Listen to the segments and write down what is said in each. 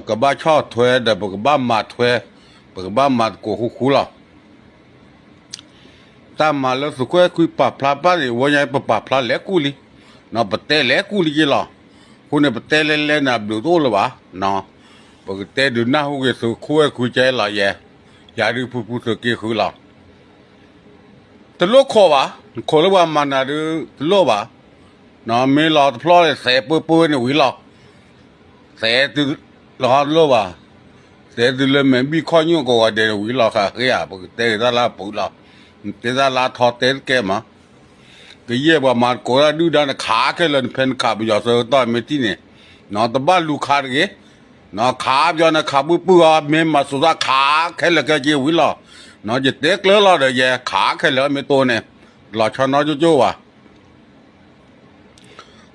ကဘၣ်ဆီၣ်ထွဲဒီးပကဘၣ်မၤထွဲ, ပကဘၣ်မၤသကိးဃူဃူလီၤ. တၢ်မၤလၢသုးခိၣ်အဲၣ်ခွံပာ်ဖျါဘၣ်န့ၣ် ဝဲညါပပာ်ဖျါလဲၤကူၣ်လံ, ပတဲလဲၤကူၣ်လံက့လီၤ. အဃိန့ၣ် ပတဲလဲၤလဲၤန့ၣ် အဘျုးတအိၣ်လၢၤဘၣ်. ပကတဲဒုးနၢ်ဟူက့ၤသုးခိၣ်အဲၣ်ခွံကဲလီၤယဲ, ယၤဒုးဖုဖုသုးက့ဃုလီၤ. တလိၣ်ခိးဘၣ်, နခိးလၢပှၤမၤနၤဒုးတလိၣ်ဘၣ်. မ့ၢ်လီၤတဖျီၣ်န့ၣ် သဲပၢပၢန့ၣ်ဝံၤလီၤ. သဲတုၤလီၤတလိၣ်ဘၣ်, သဲတုၤလၢမဲာ်ဘံၣ်ခီၣ်ညိၣ်ကိးဂၤဒဲးန့ၣ်ဝံၤလီၤ ဃးဃ့ဧါ, ပကတဲက့ၤတၢ်လၢအပူၤလီၤ. နတဲတၢ်လၢအထီတဲတကဲမး, ကယဲၢ်ပှၤမၤသကိးတၢ်ဒုၣ်ဒါန့ၣ် ခးခဲလၢာ်န့ၣ် ဖဲနခးပယီၤဆၢကတီၢ်မ့ၢ်ထံၣ်န့ၣ်, တဘၣ်လူၤခးတဂ့ၤ. ခးပယီၤန့ၣ် ခးပုၢ်ပုၢ်အီၤ မ့ၢ်မၤစိာ်တၢ်ခးခဲလၢာ်ခဲဆ့ဝံၤလီၤ. ယတဲကျၢၤလီၤဒီး ယဲခးခဲလၢာ်မ့ၢ်တိၢ်န့ၣ်, လီၤဆီနီၣ်ကၠိကၠိဘၣ်.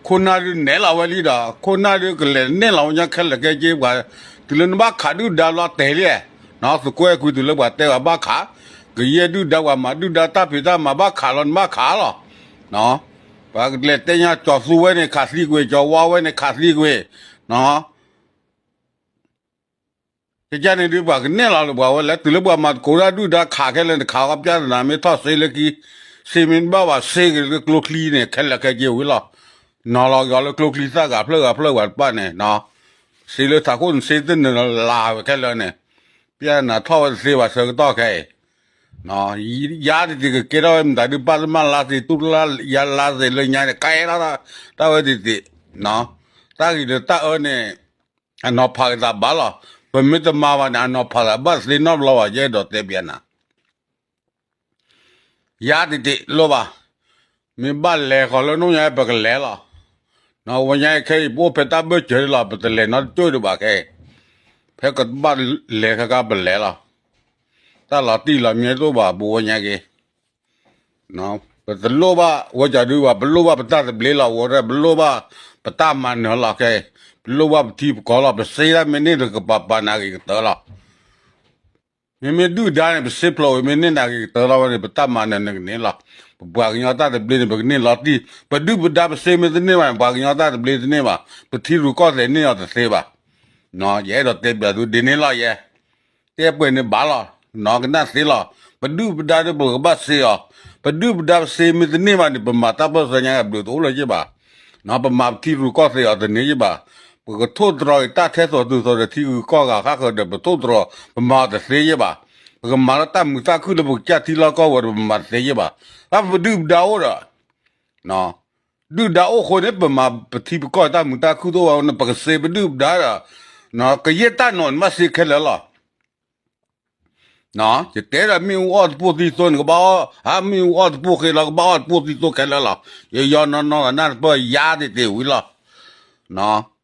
ခိၣ်နၢ်ဒုးနဲၣ်လီၤဝဲလံဒီး ခိၣ်နၢ်ဒုးကလဲၤနဲၣ်လီၤဝဲညါခဲလၢာ်ခဲဆ့ပှၤ, တုၤလၢနဘၣ်ခးဒုၣ်ဒါဘျီတဲလံ, သုးခိၣ်အဲၣ်ခွံတုၤလၢပှၤတဲဝဲဘၣ်ခး, ကယဲၢ်ဒုၣ်ဒါပှၤမၤဒုၣ်ဒါတၢ်ဖံးတၢ်မၤဘၣ်ခးလီၤနဘၣ်ခးလီၤ. ပှၤကလဲၤတဲညါကၠီၤသူဝဲန့ၣ်ခးသံကွံာ် ကၠီၤဝါဝဲန့ၣ်ခးသံကွံာ်, ကကန့ၣ်ဒုး ပှၤကနဲၣ်လီၤလၢပှၤဝဲလဲၣ်, တုၤလၢပှၤမၤသကိးတၢ်ဒုၣ်ဒါခးခဲလၢာ်န့ၣ် ခးအီၤပျၢ်သနာ် မ့ၢ်ထီၣ်စ့လၢခံ, စ့မ့ၢ်တဘၣ်ဘၣ် စ့က့ၤလၢကျိချံန့ၣ် ခဲလၢာ်ခဲဆ့ဝံၤလီၤ. နီၤလီၤက့ၤအီၤလၢကျိချံသၣ်ဂၤဖျၢၣ်ဂၤဖျၢၣ်ဝဲတဖၣ်န့ၣ်, စ့လၢထးခိၣ်န့ၣ် စ့တနၢၤလၢ်ဝဲခဲလၢာ်န့ၣ်, ပျၢ်သနာ်ထီၣ်ဝဲတသ့ဘၣ်ဆၢကတီၢ်ခဲအံၤ ယါတံၢ်တံၢ်ကကဲထီၣ်ဝဲမတၤဒုး ပၢ်တမၢ်လါသ့ တူၢ်လါယါလါသ့လၢညါန့ၣ် ကဲထီၣ်တၢ်ဝဲတံၢ်တံၢ်, တၢ်ဂ့ၤဒီးတၢ်အၢန့ၣ် အနီၤဖးက့ၤသးဘၣ်လီၤ. ပမ့ၢ်တမၤဘၣ်န့ၣ် အနီၤဖးသးဘၣ်သ့နီတဘျီဘၣ် ယအဲၣ်ဒိးတဲပျးနၤ ယါတံၢ်တံၢ်လိၣ်ဘၣ်, မ့ၢ်ဘၣ်လဲၤဃီၤလၢနအိၣ်ညါ ပကလဲၤလီၤ. ဝဲညါခဲအံၤ ပအိၣ်ဖဲတၢ်ဘၢၣ်စၢၤလီၤ ပတလဲၤနီတကၠိၢ်ဒံးဘၣ်ခဲအံၤ, ဖဲကဘၣ်လဲၤခဲကါပလဲၤလီၤ. တၢ်လီၤတံၢ်လီၤမံတအိၣ်ဘၣ် ပဝဲညါက့ၤ ပတလိၣ်ဘၣ်ဝဲကၠီဒုးဘၣ် ပလိၣ်ဘၣ်ပတၢ်သဘျ့လီၤ ဝဲဒၣ် ပလိၣ်ဘၣ်ပတၢ်မၤနၢၤလီၤခဲအံၤ, ပလိၣ်ဘၣ်ပထံပကီၢ်လီၤ ပစ့တၢ်မ့ၢ်န့ၢ်ဒီးကပာ်ပာ်နၤဂ့ၤကတၢၢ်လီၤ. မ့မ့ၢ်ဒုၣ်ဒါန့ၣ် ပစ့ဖျိးဝံၤမ့ၢ်န့ၢ်နၤဂ့ၤကတၢၢ်လီၤဝဲန့ၣ် ပတၢ်မၤနၢၤန့ၣ်ကန့ၢ်လီၤ. ပပှၤကညီတၢ်သဘျ့န့ၣ် ပကန့ၢ်လီၤတံၢ်, ပဒုၣ်ပဒါပစ့မ့ၢ်တန့ၢ်ဘၣ်န့ၣ် ပှၤကညီတၢ်သဘျ့တန့ၢ်ဘၣ်, ပထံရူၢ်ကီၢ်သဲးန့ၢ်အီၤတသ့ဘၣ်. ယအဲၣ်ဒိးတဲပျးသုဒ်န့ၣ်လီၤယဲ တဲပှဲၤန့ၣ်ဘၣ်လီၤ, နီၢ်ကနၣ်သ့လီၤ. ပဒုၣ်ပဒါဒီးပကဘၣ်စ့အီၤ, ပဒုၣ်ပဒါပစ့မ့ၢ်တန့ၢ်ဘၣ်န့ၣ် ပမၤတၢ်ပၢၢ်ဆၢညါအဘျုးတအိၣ်လၢၤယ့ၢ်ဘၣ်. ပမၤပထံရူၢ်ကီၢ်သဲးအီၤတန့ၢ်ယ့ၢ်ဘၣ်. ပကထိၣ်သတြီၤက့ၤတၢ်ထဲသိးတုၤသိးဒီးထံဂုၤကီၢ်ဂၤဃၣ်ဃၢၤဒီး ပထိၣ်သတြီၤ ပမၤအီၤတသ့ယ့ၢ်ဘၣ်. ပကမၤလၢတၢ်မုာ်တၢ်ခုၣ်လၢပကစၢ်ထံလီၢ်ကီၢ်ဝဲဒီး ပမၤတသ့ယ့ၢ်ဘၣ်. ဘၣ်ပဒုၣ်ပဒါအိၣ်ဒီး ဒုၣ်ဒါအိၣ်ဃိန့ၣ် ပမၤပထံပကီၢ်တၢ်မုာ်တၢ်ခုၣ်တအိၣ်ဘၣ်န့ၣ် ပကစ့ပဒုၣ်ပဒါဒီး ကယဲၢ်တၢ်နီၢ်န့ၣ်ဘၣ်စ့ခဲလၢာ်လီၤ. ယတဲဒီးမ့ၣ်အူအီၣ်တပိၢ်သံသိန့ၣ် ကဘၣ်အီၣ်, မ့ၣ်အူအီၣ်တပိၢ်ဃ့လီၤ ကဘၣ်အီၣ်တပိၢ်သံသိခဲလၢာ်လီၤ. ယယီနီၢ်နီၢ်နၢ်တပၢၢ်ယါတ့ၢ်တ့ၢ်ဝံၤလီၤ.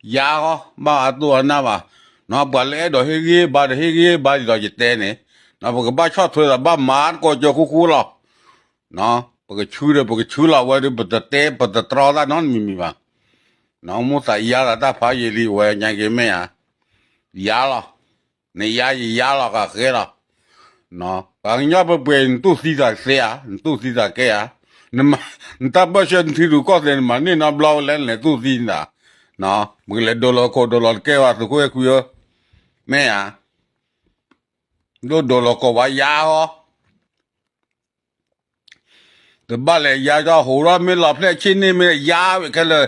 ယါဃီ ဘၣ်အသူၣ်အနၢ်ဘၣ်. ပှၤလၢအဲၣ်ဒိးဟ့ၣ်ဂံၢ်ဟ့ၣ်ဘါဒီးဟ့ၣ်ဂံၢ်ဟ့ၣ်ဘါဒ်သိးယတဲန့ၣ်, ပကဘၣ်ဆီၣ်ထွဲသးဘၣ်မၤသကိးကၠီဃူဃူလီၤ. ပကဆူဒီးပကဆူလီၤဝဲဒီး ပတတဲပတတြီတၢ်နီတမံၤမံၤဘၣ်. မိၣ်သးယါလီၤတၢ်ဖးယံာ်လံဝဲညါက့ၤမ့ၢ်ဧါ, ယါလီၤ. နယါယယါလီၤဃးဃဲလီၤ. ပှၤကညီပှဲၤပှဲၤ နတူၢ်သံသးသ့ဧါ, နတူၢ်သံသးကဲဧါ. နတၢ်ပၢၢ်ဆၢနထံရူၢ်ကီၢ်သဲးန့ၣ် မၤန့ၢ်နီတဘျီဝဲလဲၣ် နလဲၤတူၢ်သံနသး. ပကလဲၤဒိးလီၤခိၣ်ဒိးလီၤတကဲဝဲသုးခိၣ်အဲၣ်ခွံဧၢ, မ့ၢ်ဧါ. ဒိၣ်ဒိးလီၤကိးဝဲယါဃီ တဘၣ်လဲၤယါကၠီဟိးထီၣ်မ့ၢ်လီၤဖျဲၣ်ဆ့ၣ်န့ၢ်မ့ၢ်ယါဝဲခဲလၢာ်,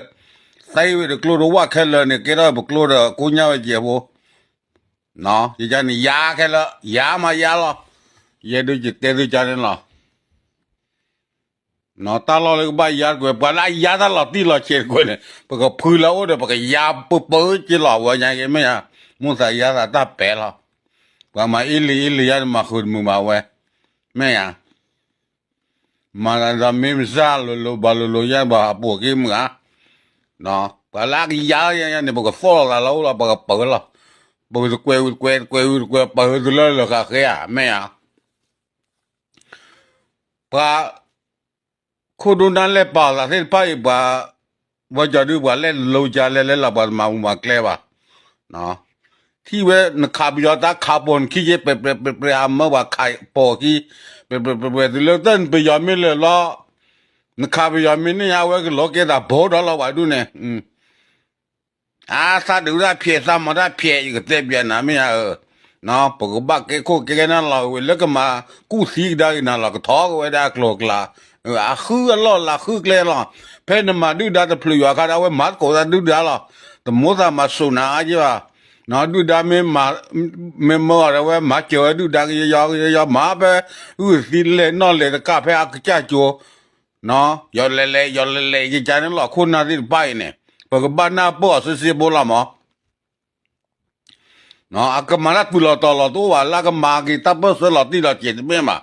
သဲဝဲဒီးကျိဒီးဝၣ်ခဲလၢာ်န့ၣ် ကဲထီၣ်ပကျိဒီးကိညၢ်ဝဲကဲးဖိ, ယန့ၣ်ယါခဲလၢာ် ယါမးယါလီၤ. ယဲဒုးယတဲသုကါန့ၣ်လီၤ. တၢ်လီၢ်လၢကဘၣ်ယါတကွဲး ပှၤလၢအယါတၢ်လီၤတံၢ်လီၤဆဲးတကွဲးန့ၣ် ပကဖုလၢအိၣ်ဒီး ပကယါပၢပၢက့လီၤ ဝဲညါက့ၤမ့ၢ်ဧါ. မိၣ်သးယါသးတၢ်ပဲာ်လီၤ. ပှၤမၤအ့လံၤအ့လံၤယါန့ၣ် မၤဃုာ်တမုာ်ဘၣ်ဝဲ, မ့ၢ်ဧါ. မၤသးဒီးမ့ၢ်မစၢ်လိၤလိၤဘၣ်လိၤလိၤယါဘၣ်အပိာ်က့ၤမုာ်ဧါ. ပှၤလၢအကယါယါန့ၣ် ပကသီၣ်လီၤသးလီၤအိၣ်လီၤ ပကပၢၤလီၤ. ပကတကွဲးဝံၤတကွဲး တကွဲးဝံၤတကွဲး ပၢၤသုလၢလၢာ်ဃးဃဲဧါ မ့ၢ်ဧါ. ပှၤ ခိၣ်ဒိၣ်နၢ်လဲၢ်ပာ်အသးသ့ၣ်တဖၣ်အံၤ ပှၤ ဝဲကၠီဒုးပှၤလဲၤလိၤကၠါလဲၤလဲၤလီၤ ပှၤတမၤမူမၤကျဲဘၣ်. ထံၣ်ဝဲနခးပယီၤတၢ်ခးပိာ်နခံက့ ပဲာ်ပဲာ်ပဲာ်ပဲာ် ဟးမၢပှၤခးပိာ်ခံ ပဲာ်ပဲာ်ပဲာ်ပဲာ် တုၤလၢတၢ်နပယီၤမ့ၢ်လၢာ်လီၤ နခးပယီၤမ့ၢ်န့ၢ်ညါဝဲကလီၤကဲသးဘိဒီးလီၤ ပှၤဒူၣ်န့ၣ် အါ သးဒုးတၢ်ဖျဲး သးမၤတၢ်ဖျဲး ယကတဲပျးနၤမ့ၢ်ဧါ, ပကဘၣ်ကဲခိၣ်ကဲနၢ်လီၤဝဲ လၢကမၤကူၣ်သံကဒါက့ၤနၤလီၤ ကထီၣ်က့ၤဝဲဒၣ်အကျိၤအကျဲ, အဃုအလီၢ်လၢအဃုကျဲလီၤ. ဖဲနမၤဒုၣ်ဒါတဖျၢၣ်ယွၤအခါဒီး အဝဲမၤသကိးသးဒုၣ်ဒါလီၤ. တမိၣ်သးမၤစိာ်နၤအါက့ဘၣ်, ဒုၣ်ဒါမ့ၢ် မ့ၢ်မၢအီၤဒီးဝဲမၤစၢၤဝဲဒုၣ်ဒါကယီယီယီယီ မၤဖဲ ဂုၢ်သံလဲၢ်နီၣ်လဲၢ်တကးဖဲအကစၢ်ကၠိ ယီၤလဲၤလဲၤ ယီၤလဲၤလဲၤ ယကန့ၣ်လီၤ ခိၣ်နၢ်သ့ၣ်တဖၣ်အံၤန့ၣ် ပကဘၣ်နၢ်ပၢၢ်အီၤစ့စ့ဖိလီၤမး. အကမၤတၢ်တုၤလီၤတီၤလီၤတအိၣ်ဘၣ် လၢအကမၤက့ၤတၢ်ပၢၢ်ဆၢလီၤတံၢ်လီၤဆဲးတမ့ၢ်ဘၣ်.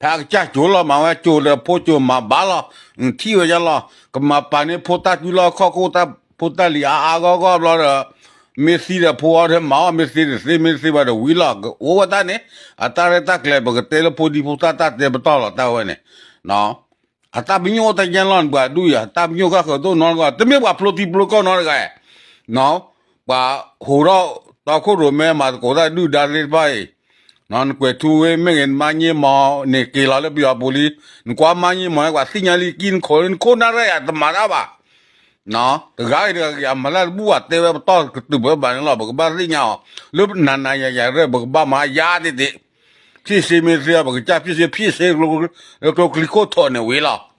ဖဲအကစၢ်ကၠိလီၤ မၤဝဲကၠိဒီးဖိကၠိမၤဘၣ်လီၤ. ထံၣ်ဝဲဒၣ်လီၤ ကမၤပာ်န့ၢ်ဖိတၢ်စုလီၢ်ခီၣ်ခိၣ် ဖိတၢ်လံၤအါအါဂီၢ်ဂီၢ်ဘျီဒီး မ့ၢ်သံဒီးဖိအီၤထဲမၤအီၣ် မ့ၢ်သ့တသ့ မ့ၢ်သ့ဘၣ်ဒီးဝံၤလီၤ. အိၣ်ဝဲတၢ်န့ၣ် အတၢ်ရဲၣ်တၢ်ကျဲၤ ပကတဲလၢဖိဒံဖိသၣ်တၢ်တဲပတီၢ်လီၤ တၢ်ဝဲန့ၣ် အတၢ်ပညိၣ်အိၣ်တၢ်ညါလီၤ နပှၤဒုၣ်ယၤ တၢ်ပညိၣ်ကၢ်ဃၢၤဒိၣ်နီတဂၤ တမ့ၢ်ပှၤဖျိထံဖျိကီၢ်နီတဂၤ, ပှၤဟူးထီၣ်တီခိၣ်ရိၣ်မဲ မၤသကိးတၢ်ဒုၣ်ဒါသ့ၣ်တဖၣ်အံၤ, နကွဲးထူဝ့မ့ၢ်ဂ့ၤ နမါည့မီၤန့ၣ် က့ၤလီၤလၢပယီၤပူၤလံ, နကွၢ်မါည့မီၤန့ၣ် ပှၤသ့ၣ်ညါလံကံနခိၣ် နခိၣ်နၢ်ရဲၣ်ယၤတမၤတၢ်ဘၣ် တဂၤဂ့ၤတဂၤဂ့ၤ အမၤလၢတဘူၣ်ဘၣ် တဲဝဲပတီၢ်ကတုၤဖဲဘၣ်န့ၣ်လီၤ. ပကဘၣ်သ့ၣ်ညါအီၤ လၢနၤနၤယၤယၤရဲၣ် ပကဘၣ်မၤယါတ့ၢ်တ့ၢ်, ဖြစ်စေမ့ၢ်သ့ ပကစၢ် ဖြစ်စေ ဖြစ်စေ ကျိချံခိၣ်ထိးန့ၣ်ဝံၤလီၤ.